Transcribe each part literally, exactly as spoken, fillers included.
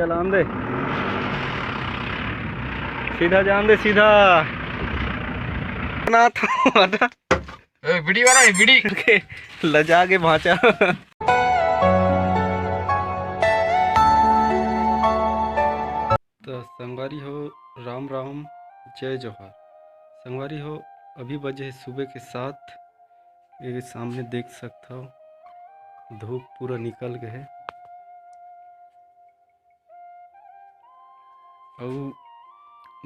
चलान दे, सीधा जान दे, सीधा। ना तो हटा। ए, बीड़ी वाला है, बीड़ी। करके लजा के भांचा। तो संगवारी हो, राम राम, जय जोहार। संगवारी हो, अभी बजे हे सुबह के सात। ये सामने देख सकत हव, धूप पूरा निकल गए हे। अउ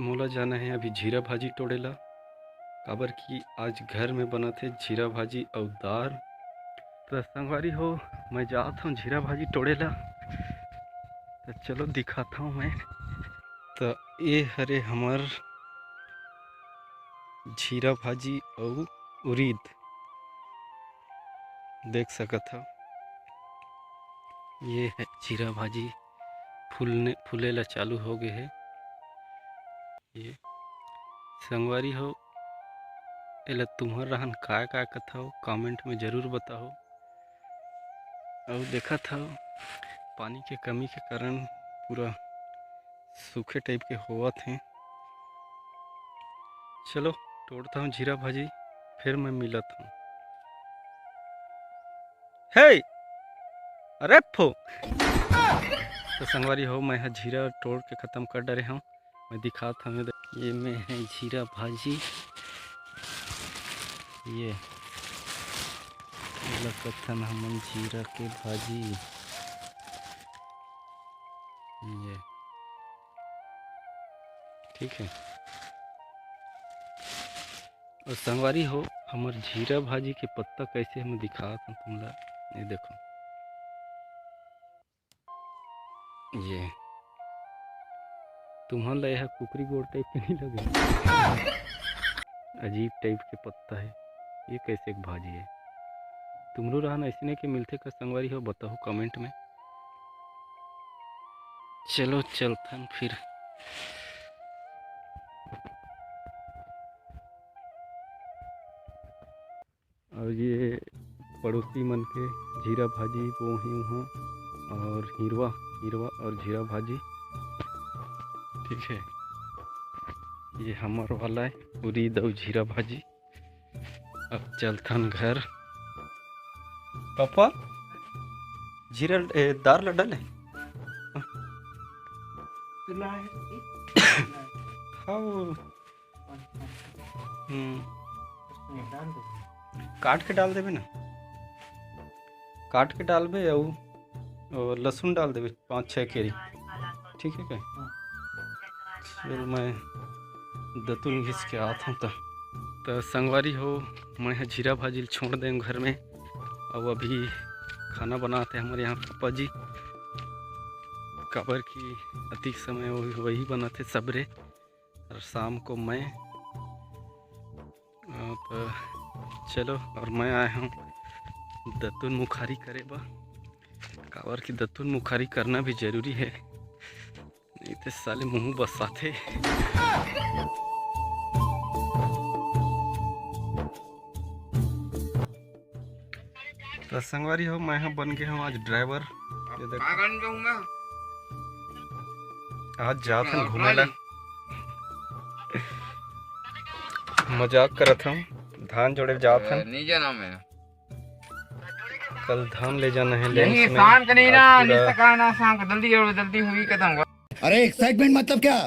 मोला जाना हे अभी झीरा भाजी टोड़े ला, काबर कि आज घर में बनत हे झीरा भाजी अउ दार। त संगवारी हो, मैं जात हूँ झीरा भाजी टोड़े ला। त चलो दिखात हूँ मैं। त ये हरे हमर झीरा भाजी अउ उरीद, देख सकत हव, ये है झीरा भाजी फूलने, फूले ला चालू हो गए हे। ये संगवारी हो, एला तुम्हर रहन काय काय कथव, comment में जरूर बताओ। अउ देखत हव, पानी के कमी के कारण पूरा सूखे type के होवत हे। चलो, टोड़ता हूँ झीरा भाजी, फिर मैं मिलत हूँ। हे, अरे फो। तो संगवारी हो, मैं ह झीरा टोड़ के खत्म कर डरे हूँ। मैं दिखात हूँ, ये में है झीरा भाजी, ये एला कथन हमन झीरा के भाजी। ये ठीक है। और संगवारी हो, हमर झीरा भाजी के पत्ता कैसे हम दिखात हन तुमला, ये देखो, ये तुमन ला यह कुकरी गोड़ type के नहीं लगे? अजीब type के पत्ता है, ये कैसे एक भाजी है? तुमरो रहन ऐसे नहीं के मिलथे का संगवारी हो, बताओ comment में। चलो चलथन फिर। और ये पड़ोसी मन के झीरा भाजी वो ही वहाँ, और हिरवा, हिरवा और झीरा भाजी, ठीक है। ये हमर वाला है, उरीद और झीरा भाजी। अब चलथन घर। पापा, जीरा, ए, दार ला डाले? हाँ, वो, हम्म। काट के डाल देबे ना, काट के डालबे, अउ, अउ लहसुन डाल देबे, पाँच छः केरी। ठीक है क्या? चल, मैं दतुन घिस के आत हूँ। त त संगवारी हो, मैं ह झीरा भाजी ल छोड़ दें घर में, अउ अभी खाना बनात हे हमर यहाँ पापा जी, काबर कि अतिक समय वही, वही बनत हे सबरे, और शाम को मैं। अ, त चलो, और मैं आए हूँ दतुन मुखारी करे बर, काबर कि दतुन मुखारी करना भी जरूरी है, नहीं तो साले मुंह बसाथे। त संगवारी हो, मैं ह बन गे हूँ आज driver। ये देखो। का करन जाऊँ मैं? आज जात हन घूमे ला। मजाक करत हूँ, धान जोड़े जात हन। नहीं जाना मैं। कल धान ले जाना है नहीं, lens में। शाम के नहीं ना, आज पूरा निस्ता का ना, शाम के जल्दी और जल्दी हुई कदम। अरे, excitement मतलब क्या?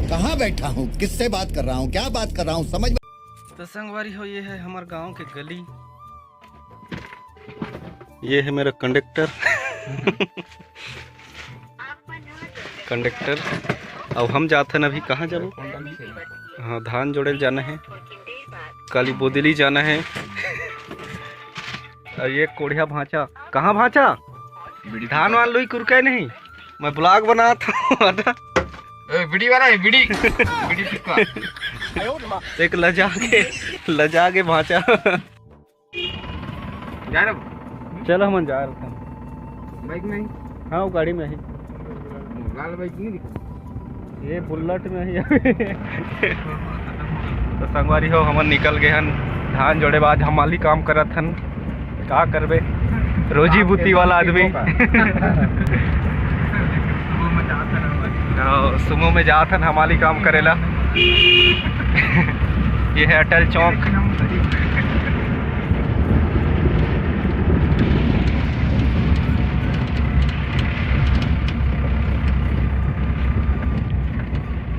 कहाँ बैठा हूँ, किससे बात कर रहा हूँ, क्या बात कर रहा हूँ, समझ में तो संगवारी हो, ये है हमार गांव के गली। ये है मेरा conductor। Conductor। अब हम जात हन अभी, कहाँ जाबो? हाँ, धान जोड़े ल जाना है, काली बोदली जाना है। और ये कोढ़िया भांचा, कहाँ भांचा? धान वान लुई कुरकाय नहीं, मैं vlog बनात हूँ। हटा। ए, बीड़ी वाला है, बीड़ी। बीड़ी सुक्का। देख, लजा के, लजा के भांचा। जा रहे हो? चलो, हमन जा रहे हैं। Bike में ही? हाँ, वो गाड़ी में ही। लाल bike नहीं दिखा? ये Bullet में ही। तो संगवारी हो, हमन निकल गए हन धान जोड़े बर। आज हमाली काम करत हन, का करबे, रोजी बूती वाला आदमी। वो मजाक सुमो में जात हन हमाली काम करेला। ये है अटल चौक।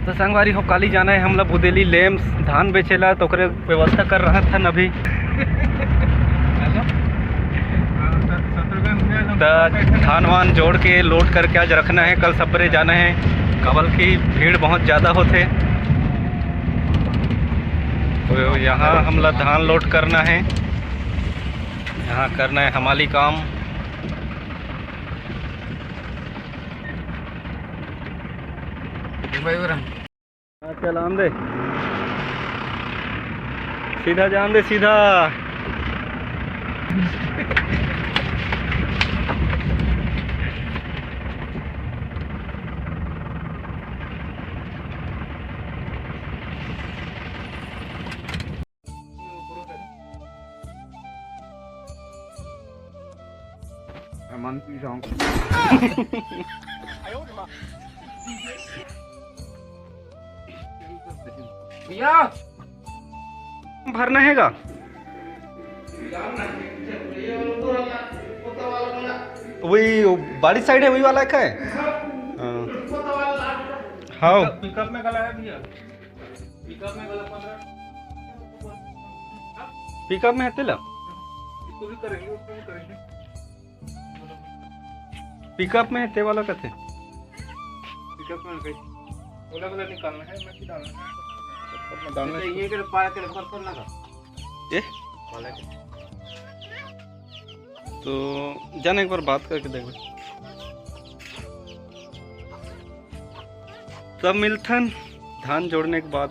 तो संगवारी हो, काली जाना है हमला बुदेली लेम्स धान बेचेला, तो ओकरे व्यवस्था कर रहा था अभी। त धान वान जोड़ के लोड करके आज रखना है, कल सबेरे जाना है, काबर कि भीड़ बहुत ज़्यादा होथे। तो यहाँ हमला धान लोड करना है, यहाँ करना है हमाली काम। हाँ, चल आन दे, सीधा जान दे, सीधा। मन पी जाऊं। भैया, भरना है का? वही वो बाड़ी साइड है, वही वाला का है। हाँ। हाँ। पिकअप में गला है भैया, पिकअप में गला पंद्रह। पिकअप में है तेला? इसको भी करेंगे, उसको भी करेंगे। पिकअप में है ते वाला कथे। पिकअप में कहीं ओला वाला निकालना है, मैं निकालना है। डालना तो है। ये कर पाया कर कर करना का। ये? वाला के। तो जाना एक बार बात करके देख। तब मिलथन धान जोड़ने के बाद।